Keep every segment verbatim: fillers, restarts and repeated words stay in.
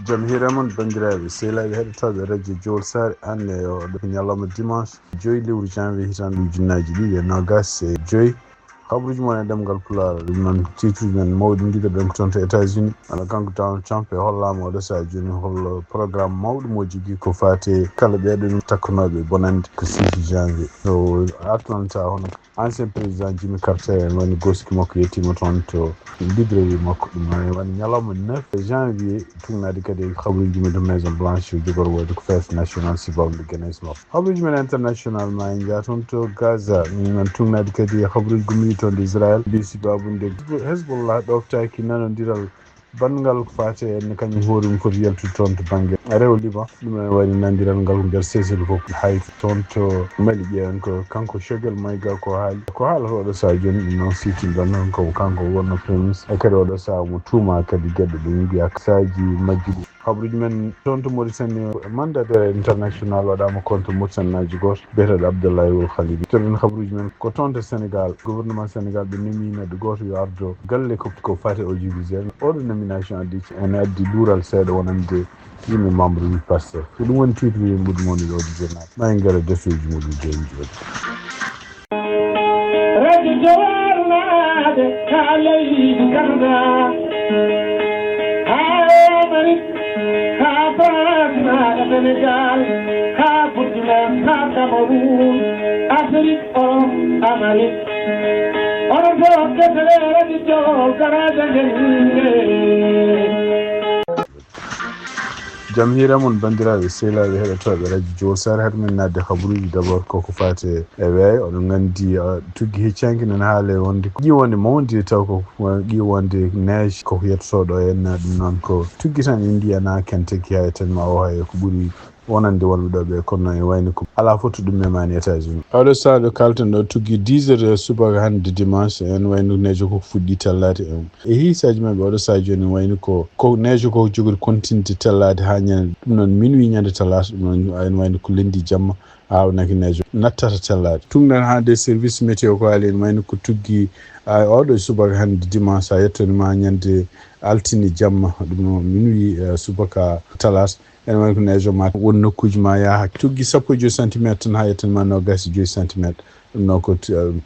Jam hiire mon, banndiraaɓe sehlaaɓe heɗotooɓe radio Jowol Saare. Hannde o ɗo ko ñalawma dimanche, joyi lewru janvier, hitaande ujunnaaji ɗiɗi e noogaas e joyi. Habaruuji mon e ɗemngal Pulaar, ɗum noon tiitruuji men mawɗi ɗiɗo ɓen ko toon to États-Unis. Wano kanko Donald Trump e hollaama oɗo sahaa jooni, hollo programme mawɗo mo jogii ko faati e kala ɓeeɗo ɗum takkanooɓe bonande ko six janvier. To Atlanta, hono ancien président Jimmy Carter en woni goski makko yettiima toon to librairie makko. Ɗum noon woni ñalawma neuf janvier, tugnaade kadi e habaruuji men to Maison Blanche, jogor wonde ko fête nationale sibawde Guinness makko. Habaruuji men international ma en njaa toon to Gaza. Min man tugnaade kadi e habaruuji gummiiɗi toon to Israël. Mbi sibabunde Hezbollah ɗoftaaki nanondiral banngal ko faati en kañum hoore mum foti yaltude toon to bannge rewo Liban. Ɗum ene wayno nanondiral ngal ko nder sesel fof hay toon to Mali. Ƴeewen ko kanko Choguel Maïga ko haali, ko haalata oɗo sahaa jooni. Ɗum noon siftinɗon noon ko kanko wonno premier ministre e kadi oɗo sahaa mo tuuma kadi geɗe ɗum mbiya saaji majjuɗi. Habaruuji men toon to Mauritanie, mandataire international waɗaama contre Mauritanie naajo gooto biyeteeɗo Abdoulaye Wul Khalili. Toɗen habaruuji men ko toon to Sénégal, gouvernement Sénégal ɓe nomi neɗɗo gooto yo ardo galle ko, ko faati audiovisuel. Oɗo nomination addi, ene addi luural seeɗa wonande yimɓe membre wi Pastef. Ko ɗum woni titre wi mbuɗu mawni ɗo di journal. Ma en ngara defeeji muɗum jooni jooni. Radio Jowol naade ka leydi Canada, ha Amérique, ha France, ha Sénégal, ha Burkina, ha Cameroun, Afrique, Europe, Amérique. Onon fof kettale Radio Jowol ka radio jannde. Jam hiire mon, banndiraaɓe sehlaaɓe heɗotooɓe radio Jowol Saare. Haade men naatde habaruuji, d'abord koko faati e weeyo. Oɗon nganndi, uh, tuggi heccanki nana haale wonde ko ƴiwonde mawde, taw ko, uh, ƴiwonde neige koko yettotoo ɗo henna. Ɗum noon ko tuggi tan Indiana, Kentucky, hay tan ma o hay ko ɓuri wonande wonɓe ɗo ɓe, kono e wayno ko alaa fof to ɗum memaani États-Unis. Oɗo sahaa ɗo kalten ɗo tuggi dix heures subaka hannde dimanche, en wayno neige ko fuɗɗi tallaade en. E hiisaaji maɓɓe oɗo sahaa jooni wayno ko, ko neige ko jogori continue tallaade haa ñande, ɗum noon minuit ñande talaata, ɗum noon en wayno ko lundi jamma awnaki neige nattata tallaade. Tugnan haa nde service météo ko haali en wayno ko tuggi, a, oɗo subaka hannde dimanche a yettani ma ñande altine jamma, ɗum noon minuit, eh, subaka talaata. Ene wayno ko neige o ma won nokkuuji ma yaha tuggi sappo e joyi centimétre tan haa yettan ma noogaas e joyi centimétre. Ɗum noon ko,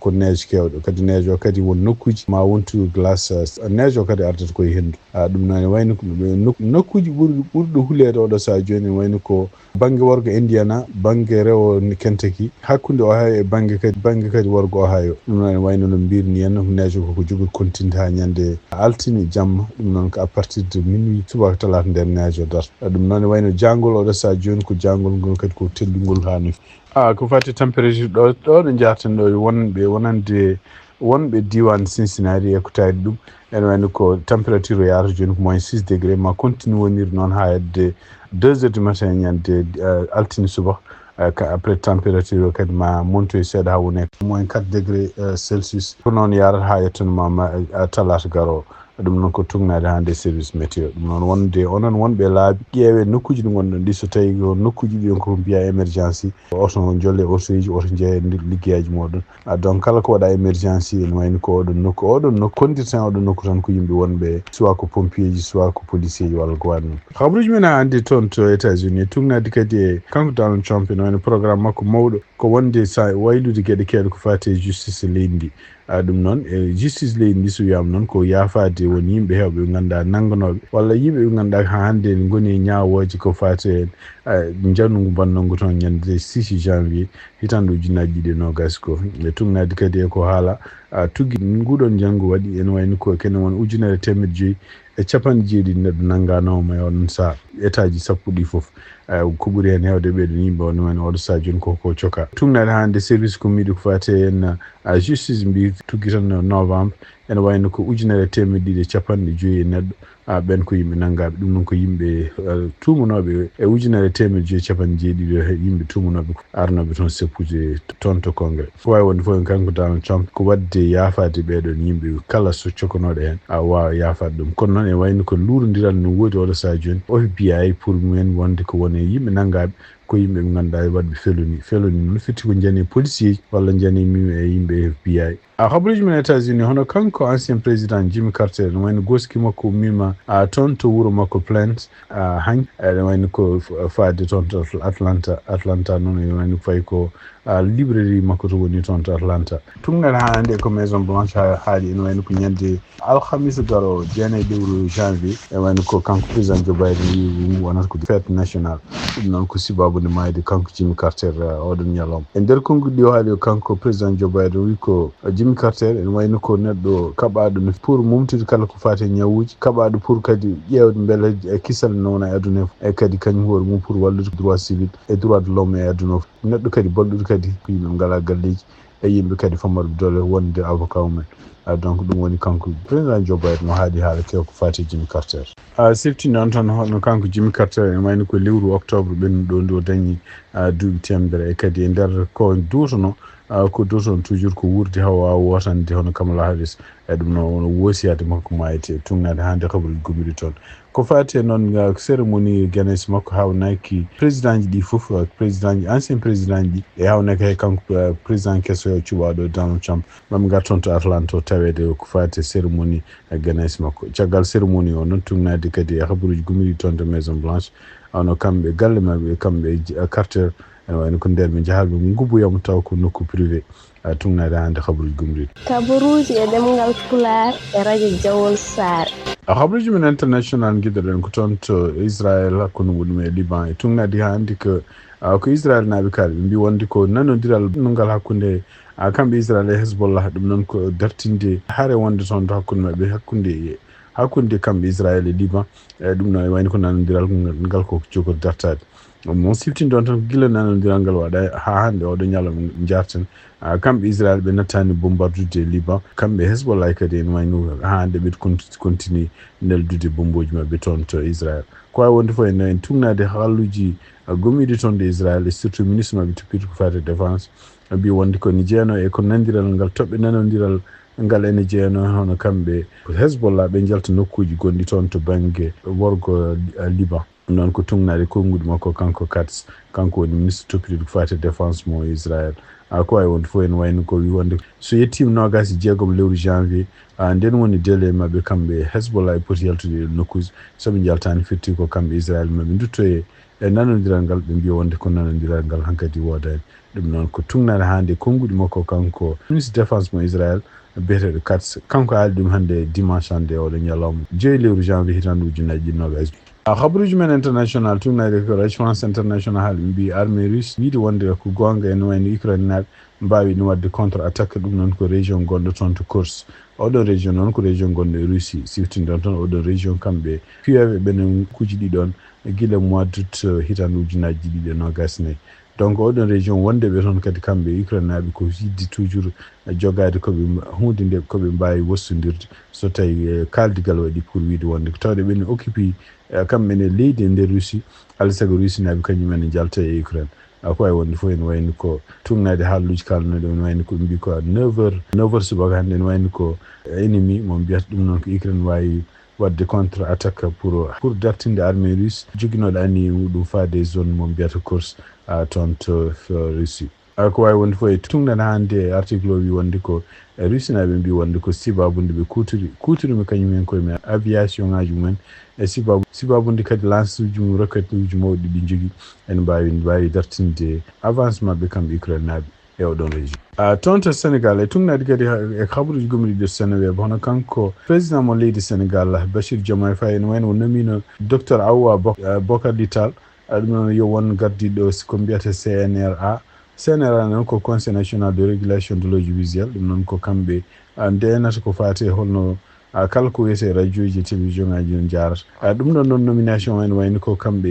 ko neige keewɗo. Kadi neige o kadi won nokkuuji ma wontu glace, eh, neige o kadi ardata koye henndu. Ah, ɗum noon ene wayno ko nok-, nokkuuji ɓurɗi, ɓurɗo huleede oɗo sahaa jooni ene wayno ko bannge worgo Indiana, bannge rewo Kentucky, hakkunde Ohio e bannge kadi, bannge kadi worgo Ohio. Ɗum noon ene wayno no mbirni en, neige o ko jogori continue haa ñande altine jamma. Ɗum noon ko à partir de minuit subaka talaata nden neige o darta. Ɗum noon e wayno jaangol oɗo sahaa jooni ko jaangol ngol kadi ko tellungol haa no. Ah, ko fati température ɗo, ɗo ɗo njaarten ɗo wonɓe wonande wonɓe diiwaan Cincinnati e ko taari ɗum, ene wayno ko température o yaarata jooni ko moins six degré, ma continue wonir noon haa hedde deux heures du matin ñande, eh, altine subaka. Eh, ka après température o kadi ma montoye seeɗa haa wone moins quatre degré, eh, Celsius. Ko noon yaarata haa yettanoma ma, eh, talaata garoowo. Ɗum noon ko tugnaade haa nde service météo. Ɗum noon wonde onon wonɓe laabi, ƴeewe nokkuuji ɗi ngonɗon ɗi, so tawi ko nokkuuji ɗi ko mbiya émergence, oto jolle otoji, oto jeeye liggeyaaji moɗon. Ah, donc kala ko waɗa émergence ene wayno ko oɗon nokku, oɗon nokku, kondirten oɗon nokku tan ko yimɓe wonɓe soit ko pompier ji, soit ko policier ji walla ko wano. Habaruuji men haa hannde toon to États-Unis, tugnaade kadi e kanko Donald Trump ene wayno programme makko mawɗo ko wonde sa waylude geɗe keewɗe ko faati e justice leydi ndi. Ah, ɗum noon, e justice leydi ndi, so wiyaama noon, ko yaafaade won yimɓe heewɓe ɓe ngannduɗaa nannganooɓe, walla yimɓe ɓe ngannduɗaa haa hannde ne ngoni e ñaawooje ko faati e, ah, njanngu mbannongu toon ñande six janvier, hitaande ujunnaaji ɗiɗi e noogaas ko. E tugnaade kadi e ko haala, ah, tuggi nguɗon njanngu waɗi, ene wayno ko kene won ujunere e teemedde joyi e capanɗe jeeɗiɗi neɗɗo nannganoomo e oɗon sahaa, etaaji sappo ɗi fof. Eh, ko ɓuri heen heewde ɓeeɗon yimɓe on, woni oɗo sahaa jooni ko, ko coka. Tugnaade haa nde service ko miɗo ko faati heen, ah, justice mbi tuggi tan no novembre, ene wayno ko ujunere e teemedde ɗiɗi e capanɗe joyi e neɗɗo, ah, ɓeen ko yimɓe nanngaaɓe. Ɗum noon ko yimɓe, eh, tuumanooɓe e ujunere e teemedde joyi e capanɗe jeeɗiɗi e yimɓe tuumanooɓe ko arnooɓe toon seppude toon to Congrès. Ko waawi wonde fof, kanko Donald Trump ko waɗde yaafaade ɓeeɗoon yimɓe kala so cokanooɗo heen, a waawa yaafaade ɗum. Kono noon, e wayno ko luurondiral no woodi oɗo sahaa jooni, F B I pour mumen wonde ko woni e yimɓe nanngaaɓe, ko yimɓe ɓe ngannduɗaa e waɗɓe feloni. Feloni noon firti ko njani policier walla njani mimi e yimɓe F B I. A habaruuji men États-Unis, hono kanko ancien président Jimmy Carter, no wayno gooski makko ummiima a toon to wuro makko Plant, a han ene wayno ko f- faade toon to Atl- Atlanta. Atlanta noon ene wayno fayi ko a librairie makko to woni toon to Atlanta. Tun ngara haa hannde ko Maison Blanche ha- haali ene wayno ko ñande alhamisa garo jeenayi lewru janvier, e wayno ko kanko président Joe Biden wi ngu wonata ko fête nationale. Ɗum noon ko sibabude maayde kanko Jimmy Carter uh, oɗon ñalawma. E nder konguɗi ɗi o haali o kanko président Joe Biden wi ko uh, Jimmy Carter ene wayno ko neɗɗo kaɓaɗo no pour mumtude kala ko faati e ñawuji, kaɓaɗo pour kadi ƴeewde beele e kisal nowna e aduna he fof. E kadi kañum hoore mum pour wallude droit civil e droit de l'homme e aduna o fof. Neɗɗo kadi balɗuɗo kadi ko yimɓe ngala galleji e yimɓe kadi famorɓe doole wonde avocat mumen. Ah, donc ɗum woni kanko président Joe Biden no haali haala kew ko faati e Jimmy Carter. A sifti noon tan hono kanko Jimmy Carter e mayno ko lewru octobre ɓennuɗo ɗo nde o dañi ah, duuɓi temedere e kadi e nder ko duutono ah, ko duutono toujours ko wuurde hawa wotande hono Kamala Harris. E ɗum noon wono wosiyade makko mayte tugnade hannde kabaruji gomiri toon. Ko faati e noon ah, cérémonie ganesi makko hawnaki président ji ɗi fof ah, président ji ancien président ji e hawnaki hay kanko ah, président keso cuɓaɗo Donald Trump. Maɓe ngar toon to Atlanta o taweede ko faati e cérémonie e ganesi makko. Caggal cérémonie o noon tugnade kadi e habaruji gomiri toon to Maison Blanche, ano kamɓe galle maɓɓe kamɓe Carter ene wayno ko nder ɓe njahaɓe nguboyamo taw ko nokku privé. A tugnade hannde habaruji gomiri. Kabaruji e ɗemngal Pulaar e radio Jawol Saare. A habaruji men international giɗoɗen ko toon to Israël hakkunde muɗum e Liban e tugnade hannde ko a ko Israël naaɓe kaali ɓe mbi wonde ko nanodiral ngal hakkunde a kamɓe Israël e Hezbollah. Ɗum noon ko dartinde hare wonde toon to hakkunde maɓɓe hakkunde hakkunde kamɓe Israël e Liban. E ɗum noon e wayno ko nanodiral ngal ko jogori dartade. Mo siftinɗon tan ko gila nanodiral ngal waɗa ha hannde oɗo ñalawma jarten. Ah, kamɓe Israël ɓe nattani bombardude Liban. Kamɓe Hezbollah kadi en wayno ha hannde ɓe continue neldude bomboji maɓɓe toon to Israël. Ko wawi wonde fof en en tugnade haaluji ah, gomiɗi toon de Israël e surtout ministre maɓɓe toppito ko fate défense. Mbi wonde ko ne jeeno e ko nandiral ngal toɓɓe nanodiral ngal ene jeeno hono kamɓe Hezbollah ɓe jalta nokkuji gonɗi toon to bangge worgo ah, Liban. Noon ko tugnade konnguɗi makko kanko Katz, kanko woni ministre toppitiiɗo ko faati e défense mo Israël. A ko wawi wonde fof ene wayno ko wi wonde so yettiima noogaas e jeegom lewru janvier, a nden woni délai maɓɓe kamɓe Hezbollah e poti yaltude e nokkuuji. So ɓe njaltaani firti ko kamɓe Israël maɓe nduttoye e nanondiral ngal ɓe mbiya wonde ko nanondiral ngal hankadi woodani. Ɗum noon ko tugnade hannde konnguɗi makko kanko ministre défense mo Israël biyeteeɗo Katz. Kanko haali ɗum hannde dimanche hannde oɗo ñalawma joyi lewru janvier hitande ujunnaji ɗiɗi noogaas. A habaruji men international tugnade ko radio France international haali ɓe mbi armée russe wiide wonde ko gonga ene wayno Ukraine naaɓe mbawi ɗum wadde contre attaque. Ɗum noon ko région gonɗo toon to Corse. Oɗon région noon ko région gonɗo e Russie. Siftinɗon toon oɗon région kamɓe piyaɓe ɓenen kuji ɗiɗon gila mois d'août hitande ujunnaji ɗiɗi e noogaas nayi. Donc oɗon région wonde ɓe toon kadi kamɓe Ukraine naaɓe ko yidde toujours jogade koɓe hunde nde koɓe mbawi wossodirde so tawi eh, kaldigal waɗi pour wiide wonde ko tawde ɓen occupé eh, kamɓe ne leydi e nder Russie. Alay saago Russie naaɓe kañum en jalta e Ukraine. A ko wawi wonde fof ene wayni ko tugnade haaluji kalnoɗe ene wayni ko mbi ko neuf heures neuf heures subaka hannde ene wayni ko ennemi mo mbiyata ɗum noon ko Ukraine wawi wadde contre attaque pour pour dartinde armée russe joguinoɗo anniye muɗum faade e zone mo mbiyata Corse a toon to Russie. A ko wawi wonde fof e tugnana hannde e article o wi wonde ko e Russie naɓe mbi wonde ko sibabude ɓe kuturi kuturimi kañum en koye men aviation ngaji mumen e sibabu sibabude kadi lance uji mum roquette uji mawɗi ɗi jogui ene mbawi mbawi dartinde avance mabɓe kamɓe Ukraine naɓe e oɗon région. A toon to Sénégal e tugnade kadi e habaruji gomriɗo Sénéweb hono kanko président mo leydi Sénégal Bachir Diomaye Faye ene wayno o nomino docteur Awa Bokar Lital. Ɗum noon yo won gardiɗo ko mbiyata C N R A. C N R A noon ko Conseil National de Régulation de l'Audiovisuel. Ɗum noon ko kamɓe ndenata ko faati e holno kala ko wiyete radio ji e télévision ngaji no jarata. Ɗum ɗon noon nomination en wayno ko kamɓe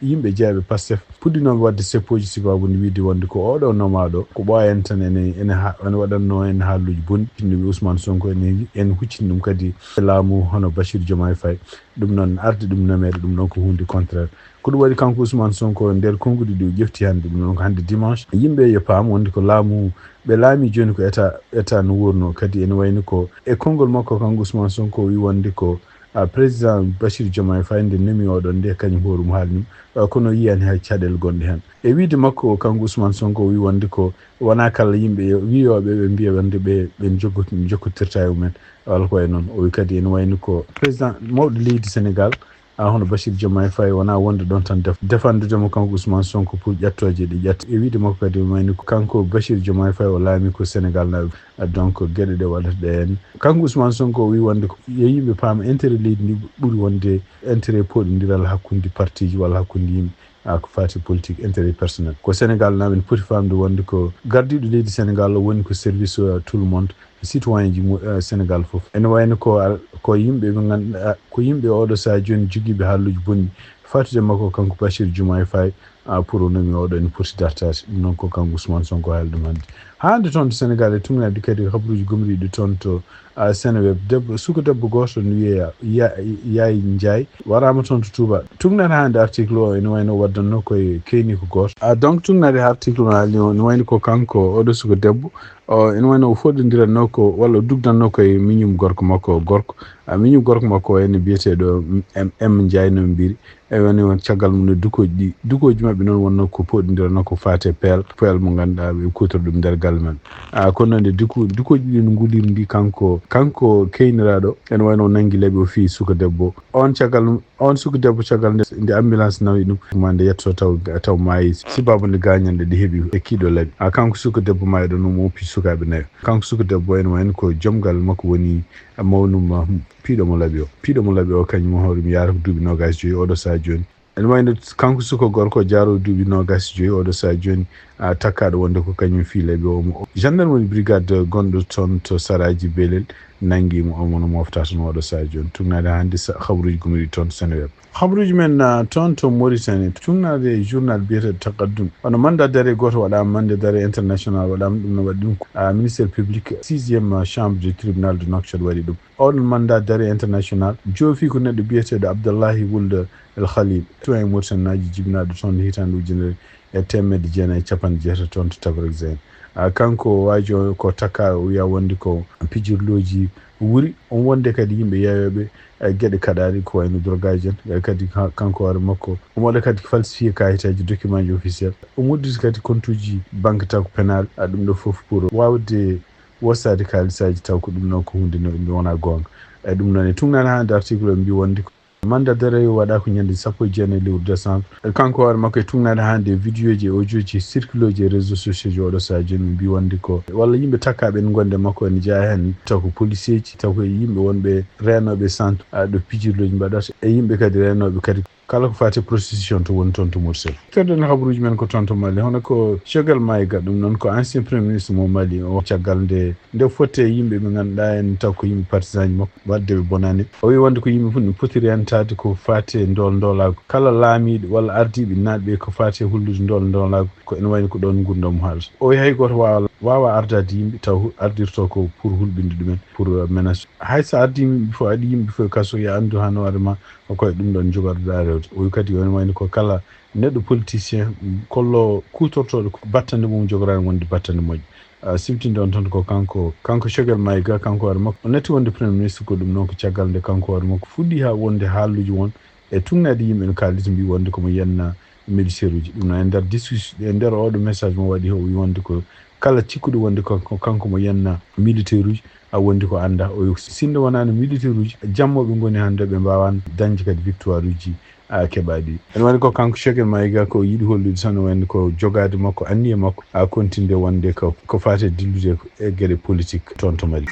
yimɓe jeeyaɓe Pastef puɗɗinoɓe wadde seppoji sibabude wiide wonde ko oɗo nomaɗo ko ɓooyani tan ene ene ha ene waɗanno en haaluji bonɗi. Ɗum Ousmane Sonko ene ene huccini ɗum kadi laamu hono Bachir Diomaye Faye. Ɗum noon arde ɗum nomeede ɗum ɗon ko hunde contraire. Ko ɗum waɗi kanko Ousmane Sonko nder konnguɗi ɗi o ƴefti hannde ɗum ɗon ko hannde dimanche yimɓe yo paam wonde ko laamu ɓe laami jooni ko état état no wurno kadi ene wayni ko e konngol makko kanko Ousmane Sonko o wi wonde ko Ah, président Bassirou Diomaye Faye nde nomi oɗon nde kañum hoore mum haalni, ah, kono yiyani hay caɗeele gonɗe heen. E wiide makko, kanko Ousmane Sonko, o wi wonde ko wonaa kala yimɓe wiyooɓe ɓe mbiya wonde ɓe, ɓe jokko-, jokkotirta e mumen, walla ko wayi noon. O wi kadi ene wayno ko président mawɗo leydi Sénégal, ah, hono Bassirou Diomaye Faye, wonaa wonde ɗoon tan def-, defandude mo kanko Ousmane Sonko pour ƴettooje ɗe ƴetta. E wiide makko kadi, ene wayno ko kanko Bassirou Diomaye Faye o laami ko Sénégal naaɓe. Ah, donc geɗe ɗe waɗata ɗe heen. Kanko Ousmane Sonko o wi wonde ko yo yimɓe paam intérêt leydi ndi ɓuri wonde intérêt pooɗondiral hakkunde partiji walla hakkunde yimɓe, ah, ko faati politique, intérêt personnel. Ko Sénégal naaɓe ene poti faamde wonde ko gardiiɗo leydi Sénégal o woni ko service, ah, tout le monde, citoyen ji mo, ah, Sénégal fof. Ene wayno ko al-, ko yimɓe ɓe ngannduɗaa, ko yimɓe oɗo sahaa jooni jogiiɓe haalluuji bonɗi. Faatude makko kanko Bassirou Diomaye Faye, ah, pour o nomi oɗo ene poti dartaade. Ɗum noon ko kanko Ousmane Sonko haali ɗum hannde. Haa hannde toon to Sénégal e tuugnaade kadi habaruuji gomriiɗi toon to, ah, Seneweb. Debbo, suka debbo gooto no wiyee Ya-, Yaay Njaay waraama toon to Touba. Tuugnaade hannde article o ene wayno waddannoo koye keyniiko gooto. Ah, donc tuugnaade article o haali o ene wayno ko kanko oɗo suka debbo. O ene wayno o fooɗondiratnoo ko, walla o dugdannoo koye miñum gorko makko, gorko. Ah, miñum gorko makko o ene biyeteeɗo M-, M Njaay no mbiri. E woni on caggal mum no dukooji ɗi, dukooji maɓɓe noon wonno ko pooɗondiranoo ko faati e peel, peel mo ngannduɗaa ɓe kuutora ɗum nder galle men. Ah, kono noon nde duko-, dukooji ɗi no nguliri ndi kanko, kanko keyniraaɗo, ene wayno o nanngi laɓi o fii suka debbo. On caggal mum, on suka debbo caggal nde, nde ambulance nawi ɗum, ma nde yetto taw, taw maayi, sibabu nde gaañanɗe ɗe heɓi e kiiɗo laɓi. Ah, kanko suka debbo maayɗo noon mo oppi sukaaɓe nayo. Kanko suka debbo ene wayno ko joom galle makko woni mawnum ma, hmm, piiɗo mo laɓi o. Piiɗo mo laɓi o kañum hoore mum yaara ko duuɓi noogaas e joyi oɗo sahaa jooni. Ene wayno kanko suka gorko o jaaro duuɓi noogaas e joyi oɗo sahaa jooni, ah, takkaaɗo wonde ko kañum fii laɓi o. Mo gendarmerie brigade gonɗo toon to Saraaji Belel nanngi mo, omo no mofta toon oɗo sahaa jooni. Tuugnaade hannde sa-, habaruuji gomriiɗi toon to Seneweb. Habaruuji men, ah, toon to Mauritanie, tuugnaade e journal biyeteeɗo Taqaddum. Hono mandat d'arrêt gooto waɗaama, mandat d'arrêt international waɗaama, ɗum no waɗi ɗum ko, ah, ministère public sixième chambre du tribunal de Nouakchott waɗi ɗum. Oɗon mandat d'arrêt international joofi ko neɗɗo biyeteeɗo Abdallahi Wuld El Khalil, citoyen Mauritanie naajo jibinaaɗo toon hitaande ujunere e teemedde jeenayi e capanɗe jeetati toon to Tabarek Zeyn. Ah, kanko waajo ko takka o wiya wonde ko pijirlooji wuri, on wonde kadi yimɓe yeeyooɓe, eh, geɗe kaɗaaɗe ko wayno drogueji en. Eh, kadi ka-, kanko hoore makko omo waɗa kadi falsifié kayitaaji, document ji officiel. Omo udditi kadi kontuuji banque taw ko pénal, ah, ɗum ɗo fof pour waawde wosaade kaalisaaji taw ko ɗum ɗon ko huunde no ɗum wonaa goonga. E ɗum noon e tuugnaade hannde article o mbi wonde ko mandat d'arrêt o waɗa ko ñande sappo e jeenayi lewru décembre. E kanko hoore makko e tuugnaade hannde e vidéo ji e audio ji circulooji e réseaux sociaux ji oɗo sahaa jooni mbi wonde ko walla yimɓe takkaaɓe en gonde makko ene jeyaa heen taw ko policier ji, taw ko yimɓe wonɓe reenooɓe centre, ah, ɗo pijirlooji mbaɗata e yimɓe kadi reenooɓe kadi kala ko faati e prostitution to woni toon to Mauritanie. Keddoɗen habaruuji men ko toon to Mali, hono ko Choguel Maïga, ɗum noon ko ancien premier ministre mo Mali, o caggal nde, nde fotte e yimɓe ɓe ngannduɗaa en taw ko yimɓe partisan ji makko, waɗde ɓe bonaani. O wi wonde ko yimɓe fof ne poti rentaade ko faati e ndool ndoolaagu. Kala laamiiɗo walla ardiiɓe naatɓe ko faati e hollude ndool ndoolaagu, ko ene wayno ko ɗoon ngurndan mum haalata. O wi hay gooto waawa, waawa ardaade yimɓe taw hu-, ardirto ko pour hulɓinde ɗumen, pour, euh, menace. Hay so ardii yimɓe fof, aɗa yimɓe fof e kaso, ya anndu haa hoore ma, ko e ɗum ɗoon njogorɗaa rewde. O wi kadi, ene wayno ko kala neɗɗo politicien, kollo kuutortooɗo ko battane mum jogoraani wonde battane moƴƴe. Ah, siftinɗo on toon ko kanko, kanko Choguel Maïga, kanko hoore makko, o natti wonde premier ministre, ko ɗum noon ko caggal nde kanko hoore makko fuɗɗi haa wonde haalluuji won e tuugnaade yimɓe no kaaldi mbi wonde ko mo yenna militaire uji. Ɗum noon e nder discussion, e nder oɗo message mo waɗi o wi wonde ko kala cikkuɗo wonde ko, ko kanko mo yenna militaire uji, a wondi ko annda. O wi sinno wonaano militaire uji, jammooɓe ngoni hannde ɓe mbaawaano dañde kadi victoire uji, a, keɓaaɗi. Ene wayno ko kanko Choguel Maïga ko yiɗi hollude tan, wayno ko jogaade makko, anniya makko, a, kontinde wonde ko, ko faati e dillude e geɗe politique toon to Mali.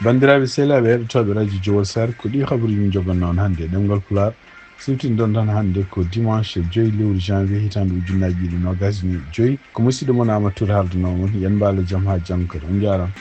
Banndiraaɓe sehilaaɓe heɗotooɓe Radio Jowol Sare, ko ɗi habaruuji min njogannoo on hannde e ɗemngal Pulaar. Siftinɗon tan hannde ko dimanche joyi lewru janvier hitaande ujunnaaji ɗiɗi noogaas e joyi. Ko musiɗɗo mon Amadou Touré haaldanoo mon. Yen mbaalo jam haa janngo kadi. On njaaraama.